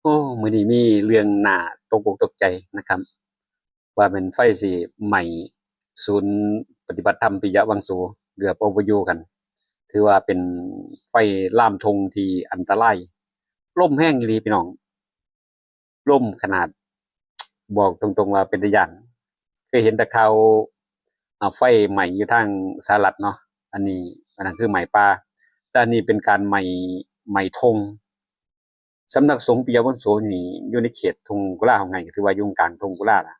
ໂອ້ ມື້ນີ້ມີເລື່ອງໜ້າຕົກອົກຕົກໃຈນະຄັບ ວ່າແມ່ນໄຟຊິໄໝ້ສູນປະຕິບັດທຳປິຍະວັງໂສ ເກືອບເອົາບໍ່ຢູ່ກັນ. ຖືວ່າເປັນໄຟລາມທົ່ງທີ່ອັນຕະລາຍ, ລົມແຮງອີ່ຫຼີພີ່ນ້ອງ. ລົມຂະໜາດ ບອກຕົງໆວ່າເປັນຕາຢ້ານ. ເຄີຍເຫັນແຕ່ຂ່າວ ອາ ໄຟໄໝ້ຢູ່ທາງສະຫະລັດເນາະ, ອັນນີ້ ອັນນັ້ນຄືໄໝ້ປ່າ, ແຕ່ອັນນີ້ເປັນການໄໝ້ ໄໝ້ທົ່ງ. ສຳນັກສົງປິຍະວັງໂສນີ້ຢູ່ໃນເຂດທົ່ງກຸລາເຮົາໄງ, ກໍຖືວ່າຢູ່ກາງທົ່ງກຸລານະ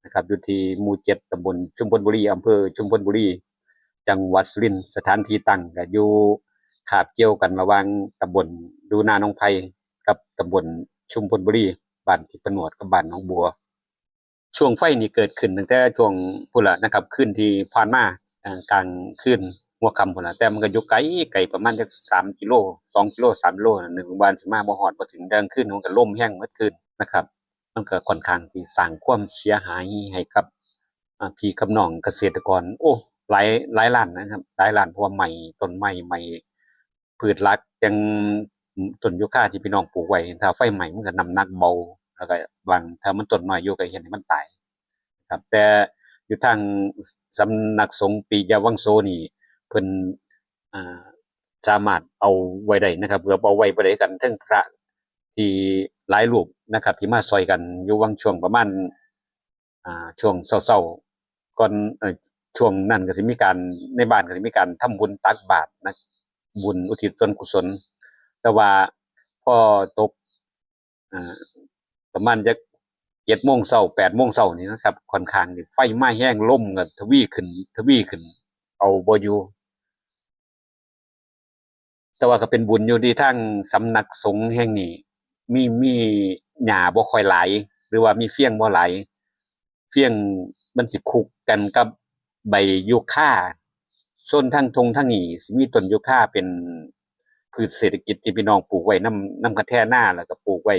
ນະຄັບ ຢູ່ທີ່ໝູ່ເຈັດ ຕຳບົນຊຸມພົນບຸລີ ອຳເພີຊຸມພົນບຸລີ ຈັງຫວັດສຸລິນ. ສະຖານທີ່ຕັ້ງກໍຢູ່ຄາບກ່ຽວກັນລະຫວ່າງຕຳບົນດູນາໜອງໄຜ່ ກັບຕຳບົນຊຸມພົນບຸລີ, ບ້ານທິບພະໜວດກັບບ້ານໜອງບົວ. ຊ່ວງໄຟນີ້ເກີດຂຶ້ນຕັ້ງແຕ່ຊ່ວງພຸ້ນລະນະຄັບ, ຄືນທີ່ຜ່ານມາ ເອີ ກາງຄືນຫົວຄ່ຳພຸ້ນລະ, ແຕ່ມັນກໍຢູ່ໄກ ໄກປະມານຈັກສາມກິໂລ ສອງກິໂລ ສາມກິໂລ ນຶກວ່າຊິມາບໍ່ຮອດບໍ່ເຖິງ, ແຕ່ກາງຄືນມັນກໍລົມແຮງໝົດຄືນນະຄັບ. ມັນກໍຂ້ອນຂ້າງທີ່ສ້າງຄວາມເສຍຫາຍໃຫ້ກັບ ອາ ພີ່ກັບນ້ອງກະເສດຕະກອນ ໂອ້ ຫຼາຍ ຫຼາຍລ້ານນະຄັບ, ຫຼາຍລ້ານ, ເພາະວ່າໄໝ້ຕົ້ນໄມ້ ໄໝ້ ພືດຫຼັກ ຈັ່ງ ອ- ຕົ້ນຢູຄາທີ່ພີ່ນ້ອງປູກໄວ້, ຖ້າໄຟໄໝ້ມັນກໍນ້ຳໜັກເບົາ ແລ້ວກໍບາງ ຖ້າມັນຕົ້ນນ້ອຍຢູ່ກໍເຮັດໃຫ້ມັນຕາຍນະຄັບ. ແຕ່ຢູ່ທາງສ- ສຳນັກສົງປິຍະວັງໂສນີ້ ເພິ່ນ ອາ ສາມາດເອົາໄວ້ໄດ້ນະຄັບ, ເກືອບເອົາໄວ້ບໍ່ໄດ້ຄືກັນ, ເຖິງພະທີ່ຫຼາຍຮູບນະຄັບ ທີ່ມາຊ່ອຍກັນຢູ່ຫວ່າງຊ່ວງປະມານ ອ່າ ຊ່ວງເຊົ້າໆ ກ່ອນ ເອີ ຊ່ວງນັ້ນກໍຊິມີການ ໃນບ້ານກໍຊິມີການທຳບຸນຕັກບາດນະ, ບຸນອຸທິດສ່ວນກຸສົນ. ແຕ່ວ່າພໍຕົກ ອ່າ ປະມານຈັກເຈັດໂມງເຊົ້າ ແປດໂມງເຊົ້ານີ້ນະຄັບ, ຂ້ອນຂ້າງນີ້ໄຟໄໝ້ແຮງ, ລົມກໍທະວີຂຶ້ນ ທະວີຂຶ້ນ ເອົາບໍ່ຢູ່. ແຕ່ວ່າກໍເປັນບຸນຢູ່ທີ່ທາງສຳນັກສົງແຫ່ງນີ້ ມີ ມີຫຍ້າບໍ່ຄ່ອຍຫຼາຍ ຫຼືວ່າມີຟຽງບໍ່ຫຼາຍ, ຟຽງມັນຊິຄຸກກັນກັບໃບຢູຄາ. ໂຊນທາງທົ່ງທາງນີ້ຊິມີຕົ້ນຢູຄາເປັນພືດເສດຖະກິດທີ່ພີ່ນ້ອງປູກໄວ້ນຳ ນຳຄັນແທນາ ແລ້ວກໍປູກໄວ້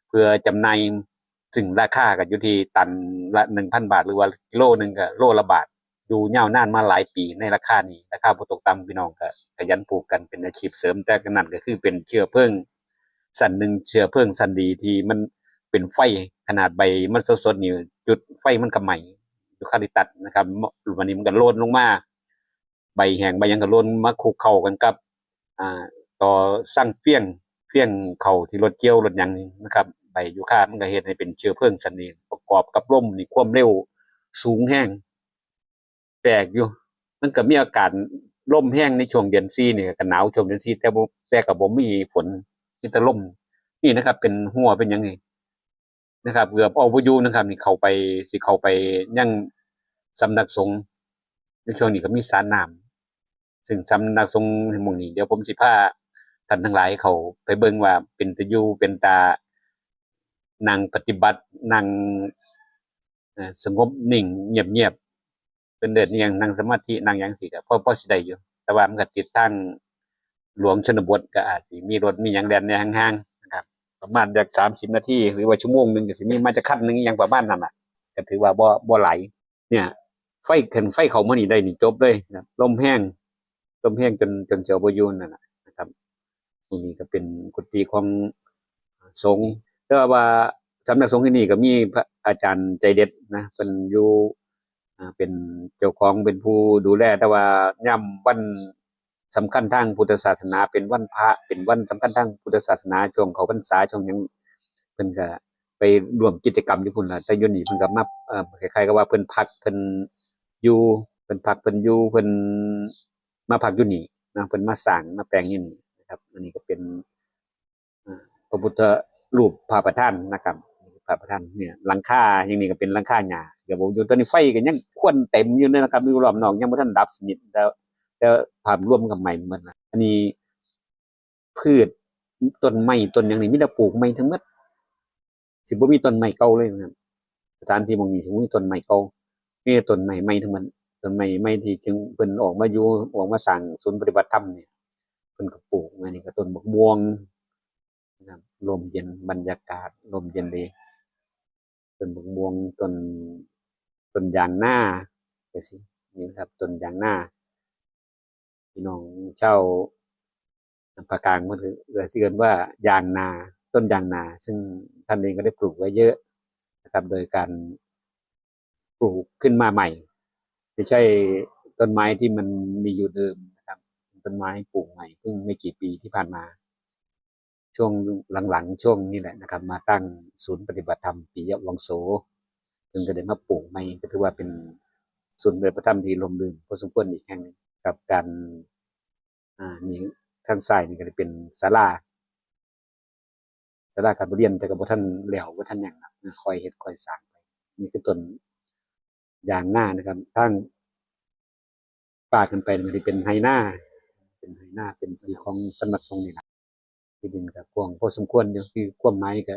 ເພື່ອຈຳໜ່າຍ, ຊຶ່ງລາຄາກໍຢູ່ທີ່ຕັນລະໜຶ່ງພັນບາດ ຫຼືວ່າກິໂລໜຶ່ງກໍໂລລະບາດ. ຢູ່ຍາວນານມາຫຼາຍປີໃນລາຄານີ້, ລາຄາບໍ່ຕົກຕ່ຳ, ພີ່ນ້ອງກໍຂະຫຍັນປູກກັນເປັນອາຊີບເສີມ, ແຕ່ນັ້ນກໍຄືເປັນເຊື້ອເພີງຊັ້ນໜຶ່ງ, ເຊື້ອເພີງຊັ້ນດີທີ່ມັນເປັນໄຟ, ຂະໜາດໃບມັນສົດໆນີ້ ຈຸດໄຟມັນກໍໄໝ້ຢູຄາລິຕັສນະຄັບ. ບາດນີ້ມັນກໍໂລນລົງມາ, ໃບແຫ້ງໃບຫຍັງກໍໂລນມາຄຸກເຂົ້າກັນກັບ ອ່າ ຕໍ່ສັງຟຽງ, ຟຽງເຂົ້າທີ່ລົດກ່ຽວລົດຫຍັງນີ້ນະຄັບ, ໃບຢູຄາມັນກໍເຮັດໃຫ້ເປັນເຊື້ອເພີງຊັ້ນນີ້ ປະກອບກັບລົມນີ້ຄວາມເລັວສູງແຮງ. ແປກຢູ່ ມັນກໍມີອາກາດລົມແຮງໃນຊ່ວງເດືອນສີ່ນີ້, ກໍໜາວຊ່ວງເດືອນສີ່ ແຕ່ບໍ່ ແຕ່ກໍບໍ່ມີຝົນ, ມີແຕ່ລົມ. ນີ້ນະຄັບ ເປັນຮົ້ວເປັນຫຍັງນີ້ນະຄັບ, ເກືອບເອົາບໍ່ຢູ່ນະຄັບ. ນີ້ເຂົ້າໄປ ຊິເຂົ້າໄປຍັງສຳນັກສົງໃນຊ່ວງນີ້ກໍມີສານ້ຳ, ຊຶ່ງສຳນັກສົງໝ່ອງນີ້ ດຽວຜົມຊິພາທ່ານທັງຫຼາຍເຂົ້າໄປເບິ່ງວ່າເປັນຕາຢູ່ ເປັນຕານັ່ງປະຕິບັດ, ນັ່ງ ເອີ ສະຫງົບນິ່ງງຽບໆ, ເພິ່ນເອີ້ນອີ່ຫຍັງ ນັ່ງສະມາທິ ນັ່ງຫຍັງຊີ້ ກໍພໍ ພໍຊິໄດ້ຢູ່, ແຕ່ວ່າມັນກໍຕິດທາງຫຼວງຊົນນະບົດ, ກໍອາດຊິມີລົດມີຫຍັງແລ່ນແດ່ຫ່າງໆນະຄັບ. ປະມານຈັກສາມສິບນາທີ ຫຼືວ່າຊົ່ວໂມງໜຶ່ງ ກໍຊິມີມາຈັກຄັນໜຶ່ງ ອີ່ຫຍັງປະມານນັ້ນລະ, ກໍຖືວ່າບໍ່ ບໍ່ຫຼາຍ. ເນ່ຍ ໄຟ ຄັນໄຟເຂົ້າມານີ້ໄດ້ນີ້ຈົບເລີຍນະ, ລົມແຮງ ລົມແຮງຈົນ ຈົນຊິເອົາບໍ່ຢູ່ນັ້ນນະນະຄັບ. ໂຕນີ້ກໍເປັນກຸຕິຂອງສົງ, ແຕ່ວ່າສຳນັກສົງທີ່ນີ້ກໍມີພະອາຈານໃຈເດັດນະ, ເພິ່ນຢູ່ ອ່າ ເປັນເຈົ້າຂອງ ເປັນຜູ້ດູແລ, ແຕ່ວ່າຍາມວັນສຳຄັນທາງພຸດທະສາສະໜາ, ເປັນວັນພະ ເປັນວັນສຳຄັນທາງພຸດທະສາສະໜາ, ຊ່ວງເຂົ້າພັນສາ ຊ່ວງຫຍັງ ເພິ່ນກໍໄປຮ່ວມກິດຈະກຳຢູ່ພຸ້ນລະ. ແຕ່ຢູ່ນີ້ເພິ່ນກໍມາ ເອີ ຄ້າຍໆກັບວ່າເພິ່ນພັກ ເພິ່ນຢູ່ ເພິ່ນພັກ ເພິ່ນຢູ່ ເພິ່ນມາພັກຢູ່ນີ້ນະ, ເພິ່ນມາສ້າງມາແປງຢູ່ນີ້ນະຄັບ. ອັນນີ້ກໍເປັນ ອ່າ ພະພຸດທະຮູບພະປະທານນະຄັບ, ພະປະທານ. ເນ່ຍ ຫຼັງຄາຢ່າງນີ້ກໍເປັນຫຼັງຄາຫຍ້າ ກໍບໍ່ຢູ່. ຕອນນີ້ໄຟກໍຍັງຄວັນເຕັມຢູ່ເລີຍນະຄັບ, ຢູ່ລອບນອກຍັງບໍ່ທັນດັບສະໜິດ, ແຕ່ ແຕ່ພາບລວມກໍໄໝ້ໝົດລະ. ອັນນີ້ ພືດ ຕົ້ນໄມ້ຕົ້ນຫຍັງນີ້ມີແຕ່ປູກໃໝ່ທັງໝົດ, ຊິບໍ່ມີຕົ້ນໄມ້ເກົ່າເລີຍນະ. ສະຖານທີ່ໝ່ອງນີ້ຊິບໍ່ມີຕົ້ນໄມ້ເກົ່າ, ມີແຕ່ຕົ້ນໄມ້ໃໝ່ທັງໝົດ. ຕົ້ນໄມ້ໃໝ່ທີ່ຈຶ່ງເພິ່ນອອກມາຢູ່ ອອກມາສ້າງສູນປະຕິບັດທຳນີ້ ເພິ່ນກໍປູກ. ອັນນີ້ກໍຕົ້ນບັກມ່ວງນະ, ລົມເຢັນ ບັນຍາກາດລົມເຢັນດີ. ຕົ້ນບັກມ່ວງ ຕົ້ນ ຕົ້ນຢາງນາຈັ່ງຊີ້ ນີ້ນະຄັບ ຕົ້ນຢາງນາ. ພີ່ນ້ອງຊາວ ພາກກາງເພິ່ນກໍຊິເອີ້ນວ່າຢາງນາ ຕົ້ນຢາງນາ ຊຶ່ງທ່ານເອງກໍໄດ້ປູກໄວ້ເຍອະນະຄັບ ໂດຍການ ປູກຂຶ້ນມາໃໝ່ ໄມ່ໃຊ່ຕົ້ນໄມ້ທີ່ມັນມີຢູ່ເດີມນະຄັບ ເປັນຕົ້ນໄມ້ປູກໃໝ່ ເພິ່ງໄມ່ກີ່ປີທີ່ຜ່ານມາ ຊ່ວງຫຼັງໆ ຊ່ວງນີ້ແຫຼະນະຄັບ ມາຕັ້ງສູນປະຕິບັດທຳປິຍະວັງໂສ ເພິ່ນກໍໄດ້ມາປູກໃໝ່ ກໍຖືວ່າເປັນສູນປະຕິບັດທຳທີ່ຮົ່ມຣື່ນພໍສົມຄວນອີກແຫ່ງໜຶ່ງ ກັບການ ອາ ນີ້ ທາງຊ້າຍນີ້ກໍຈະເປັນສາລາ ສາລາການປະຮຽນ ແຕ່ກໍບໍ່ທັນແລ້ວ ບໍ່ທັນຫຍັງນະ ຄ່ອຍເຮັດຄ່ອຍສ້າງໄປ. ນີ້ຄືຕົ້ນຢາງນານະຄັບ ທາງປ່າຂຶ້ນໄປມັນຊິເປັນໄຮ່ນາ ເປັນໄຮ່ນາ ເປັນທີ່ຂອງສຳນັກສົງນີ້ລະ ທີ່ດິນກໍກວ້າງພໍສົມຄວນຢູ່ ຄືຄວາມໝາຍກໍ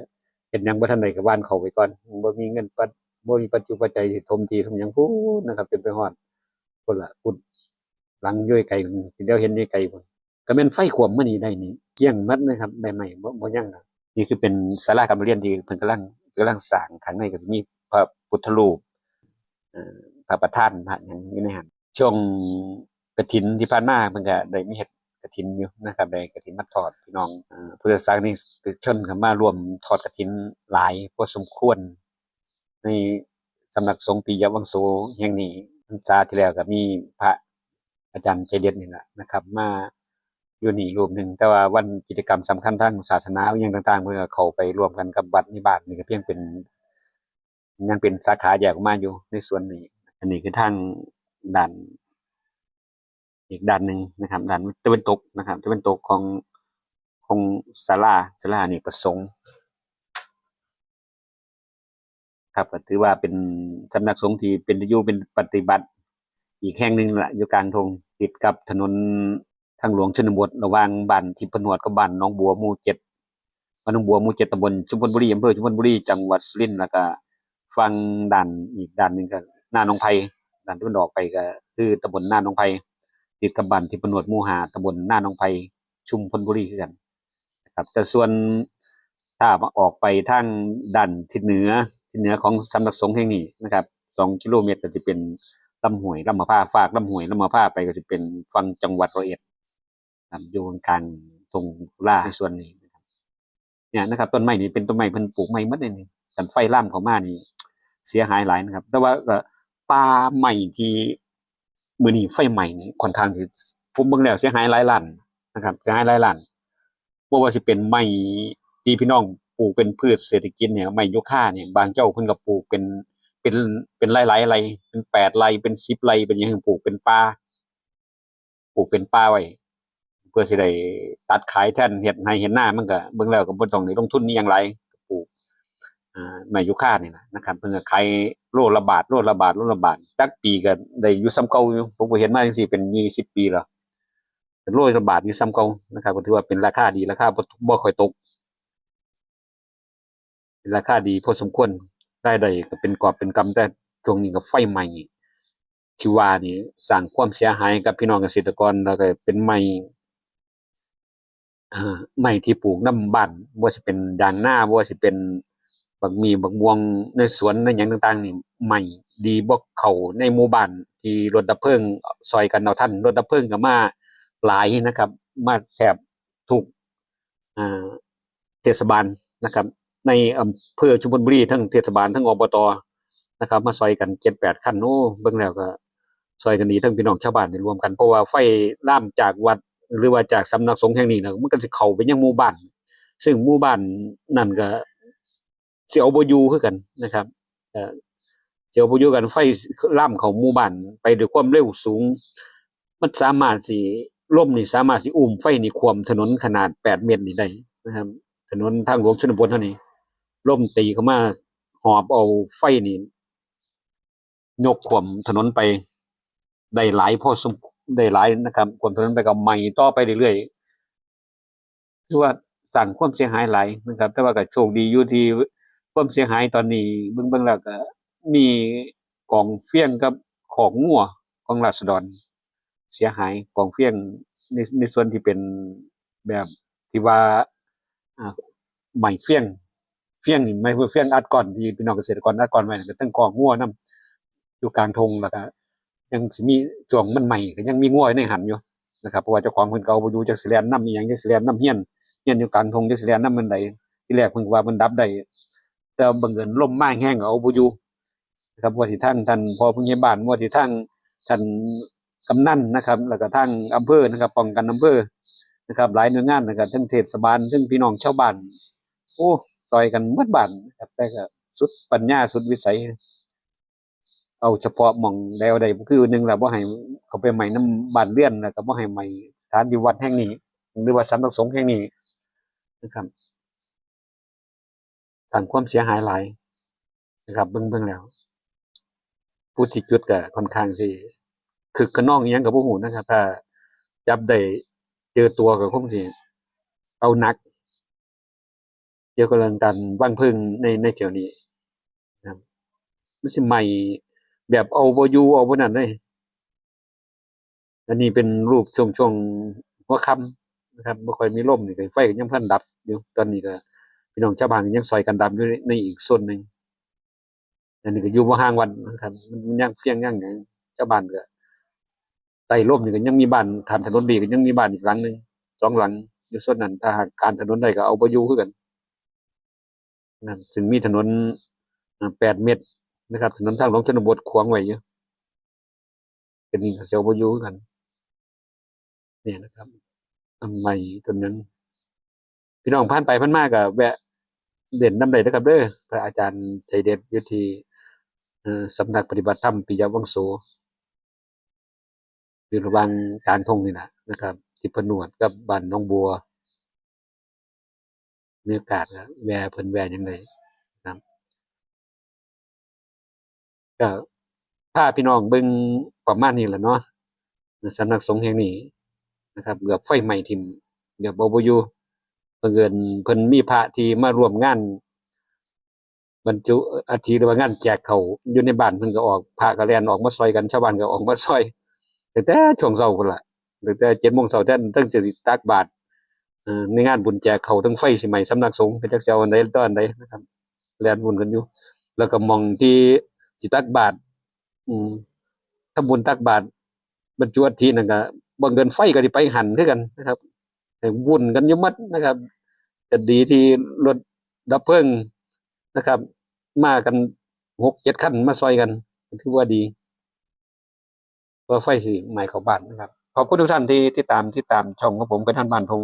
ເຮັດຫຍັງບໍ່ທັນໄດ້ກໍຫວ່ານເຂົ້າໄປກ່ອນ ບໍ່ມີເງິນປັດ ບໍ່ມີປັດຈຸປັດໄຈຊິຖົມທີ່ຖົມຫຍັງພຸ້ນນະຄັບ ຈົນໄປຮອດພຸ້ນລະ ພຸ້ນ ຫຼັງຢູ່ໄກໆ ທີ່ດຽວເຫັນຢູ່ໄກພຸ້ນ ກໍແມ່ນໄຟຖ້ວມມື້ນີ້ໄດ້ນີ້ ກ້ຽງໝົດເລີຍຄັບ ໃບໄມ້ບໍ່ ບໍ່ຍັງແລ້ວ. ນີ້ຄືເປັນສາລາການປະຮຽນທີ່ເພິ່ນກຳລັງ ກຳລັງສ້າງ ຂ້າງໃນກໍຊິມີພະພຸດທະຮູບ ເອີ ພະປະທານ ພະຫຍັງຢູ່ໃນຫັ້ນ. ຊ່ວງກະຖິນທີ່ຜ່ານມາ ເພິ່ນກໍໄດ້ມີເຮັດກະຖິນຢູ່ນະຄັບ ໄດ້ກະຖິນມາທອດ ພີ່ນ້ອງ ເອີ ພຸດທະສັກນິກະຊົນກໍມາຮ່ວມທອດກະຖິນຫຼາຍພໍສົມຄວນ ໃນສຳນັກສົງປິຍະວັງໂສແຫ່ງນີ້. ພັນສາທີ່ແລ້ວກໍມີພະ ອາຈານໃຈເດັດນີ້ລະນະຄັບ ມາຢູ່ນີ້ຮູບໜຶ່ງ ແຕ່ວ່າວັນກິດຈະກຳສຳຄັນທາງສາສະໜາ ອີ່ຫຍັງຕ່າງໆ ເພິ່ນກໍເຂົ້າໄປຮ່ວມກັນກັບວັດໃນບ້ານ ນີ້ກໍພຽງເປັນ ຍັງເປັນສາຂາແຍກອອກມາຢູ່ໃນສ່ວນນີ້. ອັນນີ້ຄືທາງດ້ານ ອີກດ້ານໜຶ່ງນະຄັບ ດ້ານຕາເວັນຕົກນະຄັບ ຕາເວັນຕົກຂອງ ຂອງສາລາ ສາລາອະເນກປະສົງ. ຄັບ ກໍຖືວ່າເປັນສຳນັກສົງທີ່ເປັນຕາຢູ່ເປັນປະຕິບັດອີກແຫ່ງໜຶ່ງລະ ຢູ່ກາງທົ່ງ ຕິດກັບຖະໜົນທາງຫຼວງຊົນນະບົດ ລະຫວ່າງບ້ານທິບພະນວດກັບບ້ານໜອງບົວ ໝູ່ເຈັດ ບ້ານໜອງບົວ ໝູ່ເຈັດ ຕຳບົນຊຸມພົນບູລີ ອຳເພີຊຸມພົນບູລີ ຈັງຫວັດສຸລິນ ລະກະຝັ່ງດ້ານ ອີກດ້ານໜຶ່ງກໍນາໜອງໄຜ່ ດ້ານຕາເວັນອອກໄປກໍຄືຕຳບົນນາໜອງໄຜ່ ຕິດກັບບ້ານທິບພະນວດ ໝູ່ຫ້າ ຕຳບົນນາໜອງໄຜ່ ຊຸມພົນບູລີຄືກັນນະຄັບ. ແຕ່ສ່ວນຖ້າອອກໄປທາງດ້ານທິດເໜືອ ທິດເໜືອຂອງສຳນັກສົງແຫ່ງນີ້ນະຄັບ ສອງກິໂລແມັດ ກໍຊິເປັນລຳຫ້ວຍລຳມະພາ ຟາກລຳຫ້ວຍລຳມະພາໄປກໍຊິເປັນຝັ່ງຈັງຫວັດຮ້ອຍເອັດ ຢູ່ກາງໆ ທົ່ງທຸລາໃນສ່ວນນີ້ນະຄັບ. ເນຍນະຄັບ ຕົ້ນໄມ້ນີ້ເປັນຕົ້ນໄມ້ເພິ່ນປູກໃໝ່ໝົດເດນີ້ ຄັນໄຟລາມເຂົ້າມານີ້ເສຍຫາຍຫຼາຍນະຄັບ. ແຕ່ວ່າກໍປ່າໄມ້ທີ່ ມື້ນີ້ໄຟໄໝ້ນີ້ຂ້ອນຂ້າງທີ່ ຜົມເບິ່ງແລ້ວເສຍຫາຍຫຼາຍລ້ານນະຄັບ ເສຍຫາຍຫຼາຍລ້ານ. ບໍ່ວ່າຊິເປັນໄມ້ທີ່ພີ່ນ້ອງປູກເປັນພືດເສດຖະກິດເນຍ ໄມ້ຢູຄານີ້ ບາງເຈົ້າເພິ່ນກໍປູກເປັນ ເປັນ ເປັນຫຼາຍໆໄຮ່ ເປັນແປດໄຮ່ ເປັນສິບໄຮ່ ເປັນຫຍັງ ປູກເປັນປ່າ ປູກເປັນປ່າໄວ້ ເພື່ອຊິໄດ້ຕັດຂາຍແທນເຮັດໄຮ່ເຮັດນາ ມັນກໍເບິ່ງແລ້ວກໍບໍ່ຕ້ອງໄດ້ລົງທຶນອີ່ຫຍັງຫຼາຍ ກໍປູກ ອ່າ ໄມ້ຢູຄານີ້ນະ ນະຄັບ ເພິ່ນກໍຂາຍໂລລະບາດ ໂລລະບາດ ໂລລະບາດ ຈັກປີກໍໄດ້ຢູ່ສ່ຳເກົ່າຢູ່ ຜົມກໍເຮັດມາຈັ່ງຊີ້ເປັນຊາວປີແລ້ວ ໂລລະບາດຢູ່ສ່ຳເກົ່ານະຄັບ ກໍຖືວ່າເປັນລາຄາດີ ລາຄາບໍ່ ບໍ່ຄ່ອຍຕົກ ເປັນລາຄາດີພໍສົມຄວນ ລາຍໄດ້ກໍເປັນກອບເປັນກຳ ແຕ່ຊ່ວງນີ້ກໍໄຟໄໝ້ທີ່ວ່ານີ້ສ້າງຄວາມເສຍຫາຍໃຫ້ກັບພີ່ນ້ອງກະເສດຕະກອນ ແລ້ວກໍເປັນໄໝ້ ເອີ ໄມ້ທີ່ປູກນຳບ້ານ ບໍ່ວ່າຊິເປັນຢາງນາ ບໍ່ວ່າຊິເປັນບັກມີ້ ບັກມ່ວງ ໃນສວນ ໃນຫຍັງຕ່າງໆນີ້ ໄໝ້ດີບໍ່ເຂົ້າໃນໝູ່ບ້ານ ທີ່ລົດດັບເພີງຊ່ອຍກັນເອົາທັນ ລົດດັບເພີງກໍມາຫຼາຍນະຄັບ ມາແທບທຸກ ອ່າ ເທດສະບານນະຄັບ ໃນອຳເພີຊຸມພົນບູລີ ທັງເທດສະບານ ທັງ ອບຕ ນະຄັບ ມາຊ່ອຍກັນເຈັດແປດຄັນ ໂອ້ ເບິ່ງແລ້ວກໍຊ່ອຍກັນດີ ທັງພີ່ນ້ອງຊາວບ້ານໄດ້ລວມກັນ ເພາະວ່າໄຟລາມຈາກວັດ ຫຼືວ່າຈາກສຳນັກສົງແຫ່ງນີ້ນະ ມັນກໍຊິເຂົ້າໄປຍັງໝູ່ບ້ານ ຊຶ່ງໝູ່ບ້ານນັ້ນກໍ ຊິເອົາບໍ່ຢູ່ຄືກັນນະຄັບ ເອີ ຊິເອົາບໍ່ຢູ່ຄືກັນ ໄຟລາມເຂົ້າໝູ່ບ້ານໄປດ້ວຍຄວາມເລັວສູງ ມັນສາມາດຊິ ລົມນີ້ສາມາດຊິອຸ້ມໄຟນີ້ຖ້ວມຖະໜົນຂະໜາດແປດເມັດນີ້ໄດ້ນະຄັບ ຖະໜົນທາງຫຼວງຊົນນະບົດເຮົານີ້ ລົມຕີເຂົ້າມາຫອບເອົາໄຟນີ້ ຍົກຖ້ວມຖະໜົນໄປໄດ້ຫຼາຍພໍສົມ ໄດ້ຫຼາຍນະຄັບ ຖ້ວມຖະໜົນໄປກໍໄໝ້ຕໍ່ໄປເລື້ອຍໆ ຖືວ່າສ້າງຄວາມເສຍຫາຍຫຼາຍນະຄັບ ແຕ່ວ່າກໍໂຊກດີຢູ່ທີ່ຄວາມເສຍຫາຍຕອນນີ້ ເບິ່ງ ເບິ່ງແລ້ວກໍມີກອງຟຽງກັບຄອກງົວຂອງລາຊະດອນເສຍຫາຍ ກອງຟຽງໃນ ໃນສ່ວນທີ່ເປັນແບບທີ່ວ່າ ອ່າ ໄມ້ຟຽງ ຟຽງນີ້ ໄມ້ຟຽງອັດກ້ອນ ທີ່ພີ່ນ້ອງກະເສດຕະກອນອັດກ້ອນໄວ້ນັ້ນ ກໍທັງຄອກງົວນຳ ຢູ່ກາງທົ່ງ ແລ້ວກໍຍັງຊິມີ ຊ່ວງມັນໄໝ້ກໍຍັງມີງົວຢູ່ໃນຫັ້ນຢູ່ ນະຄັບ ເພາະວ່າເຈົ້າຂອງເພິ່ນກໍເອົາບໍ່ຢູ່ ຈັກຊິແລ່ນນຳອີ່ຫຍັງ ຈັກຊິແລ່ນນຳເຮືອນ ເຮືອນຢູ່ກາງທົ່ງ ຈັກຊິແລ່ນນຳອັນໃດ. ທີແລກເພິ່ນກໍວ່າເພິ່ນດັບໄດ້ ແຕ່ວ່າບັງເອີນລົມມາແຮງກໍເອົາບໍ່ຢູ່ນະຄັບ. ບໍ່ວ່າຊິທາງທ່ານພໍ່ຜູ້ໃຫຍ່ບ້ານ ບໍ່ວ່າຊິທາງທ່ານກຳນັນນະຄັບ ແລ້ວກໍທາງອຳເພີນະຄັບ ປ້ອງກັນອຳເພີນະຄັບ ຫຼາຍໜ່ວຍງານນະຄັບ ເຖິງເທດສະບານ ເຖິງພີ່ນ້ອງຊາວບ້ານ ໂອ້ ຊ່ອຍກັນໝົດບ້ານນະຄັບ ແຕ່ກໍສຸດປັນຍາ ສຸດວິໄສ ເອົາສະເພາະໝ່ອງໃດເອົາໃດ ຄືໜຶ່ງລະ ບໍ່ໃຫ້ເຂົ້າໄປໄໝ້ນຳບ້ານເຮືອນ ແລ້ວກໍບໍ່ໃຫ້ໄໝ້ສະຖານທີ່ວັດແຫ່ງນີ້ ຫຼືວ່າສຳນັກສົງແຫ່ງນີ້ນະຄັບ ສ້າງຄວາມເສຍຫາຍຫຼາຍນະຄັບ. ເບິ່ງ ເບິ່ງແລ້ວ ຜູ້ທີ່ຈຸດກໍຄ່ອນຂ້າງຊິຄຶກຂະນອງອີ່ຫຍັງກໍບໍ່ຮູ້ນະຄັບ ຖ້າຈັບໄດ້ເຈີຕົວກໍຄົງຊິເອົາໜັກ ກ່ຽວກັບເລື່ອງການວາງເພີງໃນ ໃນແຖວນີ້ນະຄັບ ມັນຊິໄໝ້ແບບເອົາບໍ່ຢູ່ເອົາບໍ່ນັ້ນເລີຍ. ອັນນີ້ເປັນຮູບຊ່ວງ ຊ່ວງຫົວຄ່ຳນະຄັບ ບໍ່ຄ່ອຍມີລົມ ນີ້ກໍໄຟກໍຍັງບໍ່ທັນດັບຢູ່ ຕອນນີ້ກໍພີ່ນ້ອງຊາວບ້ານກໍຍັງຊ່ອຍກັນດັບຢູ່ໃນ ໃນອີກໂຊນໜຶ່ງ. ອັນນີ້ກໍຢູ່ບໍ່ຫ່າງວັດນະຄັບ ມັນ ມັນຍັງພຽງຍັງຫຍັງ ຊາວບ້ານກໍ ໃຕ້ລົມນີ້ກໍຍັງມີບ້ານ ຂ້າມຖະໜົນໄປກໍຍັງມີບ້ານອີກຫຼັງໜຶ່ງ ສອງຫຼັງຢູ່ໂຊນນັ້ນ ຖ້າຫາກຂ້າມຖະໜົນໄດ້ກໍເອົາບໍ່ຢູ່ຄືກັນນັ້ນ ຊຶ່ງມີຖະໜົນ ເອີ່ ແປດເມັດນະຄັບ ຖະໜົນທາງຫຼວງຊົນນະບົດຂວາງໄວ້ຢູ່ ເປັນນີ້ກໍຊິເອົາບໍ່ຢູ່ຄືກັນ. ນີ້ນະຄັບ ຕົ້ນໄມ້ຕົ້ນຫຍັງ ພີ່ນ້ອງຜ່ານໄປຜ່ານມາກໍແວະຫຼິ້ນນຳໄດ້ເດີຄັບເດີ ພະອາຈານໃຈເດັດຢູ່ທີ່ ເອີ່ ສຳນັກປະຕິບັດທຳປິຍະວັງໂສ ຢູ່ລະຫວ່າງກາງທົ່ງນີ້ນະນະຄັບ ທິດຜະໜວດກັບບ້ານໜອງບົວ ມີໂອກາດກໍແວ່ເພິ່ນແວ່ຫຍັງໄດ້ນະຄັບ. ກໍພາພີ່ນ້ອງເບິ່ງປະມານນີ້ແຫຼະເນາະ ສຳນັກສົງແຫ່ງນີ້ນະຄັບ ເກືອບໄຟໄໝ້ຖິ້ມ ເກືອບເອົາບໍ່ຢູ່ ບັງເອີນເພິ່ນມີພະທີ່ມາຮ່ວມງານບັນຈຸອັດຖິ ຫຼືວ່າງານແຈກເຂົ້າຢູ່ໃນບ້ານ ເພິ່ນກໍອອກ ພະກໍແລ່ນອອກມາຊ່ອຍກັນ ຊາວບ້ານກໍອອກມາຊ່ອຍ ຕັ້ງແຕ່ຊ່ວງເຊົ້າພຸ້ນລະ ຕັ້ງແຕ່ເຈັດໂມງເຊົ້າ ແຕ່ ຕັ້ງແຕ່ຊິຕັກບາດ ເອີ ໃນງານບຸນແຈກເຂົ້າ ທັງໄຟຊິໄໝ້ສຳນັກສົງ ກໍຈັກຊິເອົາອັນໃດຕໍ່ອັນໃດນະຄັບ ແລ່ນວຸ່ນກັນຢູ່ ແລ້ວກໍໝ່ອງທີ່ຊິຕັກບາດ ອືມ ທຳບຸນຕັກບາດບັນຈຸອັດຖິນັ້ນກໍ ບັງເອີນໄຟກໍຊິໄປຫັ້ນຄືກັນນະຄັບ ໃຫ້ວຸ່ນກັນຢູ່ໝົດນະຄັບ. ກໍດີທີ່ລົດດັບເພີງນະຄັບ ມາກັນຫົກເຈັດຄັນ ມາຊ່ອຍກັນ ກໍຖືວ່າດີ ເພື່ອໄຟຊິໄໝ້ເຂົ້າບ້ານນະຄັບ. ຂອບຄຸນທຸກທ່ານທີ່ຕິດຕາມ ຕິດຕາມຊ່ອງຂອງຜົມ ເຂື່ອນຮັນບ້ານທົ່ງ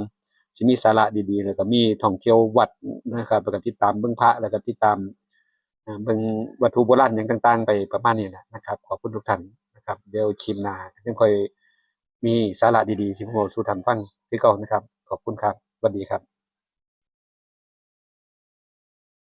ຊິມີສາລະດີໆ ແລ້ວກໍມີທ່ອງທ່ຽວວັດນະຄັບ ແລ້ວກໍຕິດຕາມເບິ່ງພະ ແລ້ວກໍຕິດຕາມ ເອີ ເບິ່ງວັດຖຸໂບລານຫຍັງຕ່າງໆ ໄປປະມານນີ້ແຫຼະນະຄັບ. ຂອບຄຸນທຸກທ່ານນະຄັບ ດຽວຄລິບໜ້າຍັງຄ່ອຍມີສາລະດີໆ ຊິມາເວົ້າສູ່ທ່ານຟັງຄືເກົ່ານະຄັບ. ຂອບຄຸນຄັບ ຫວັດດີຄັບ.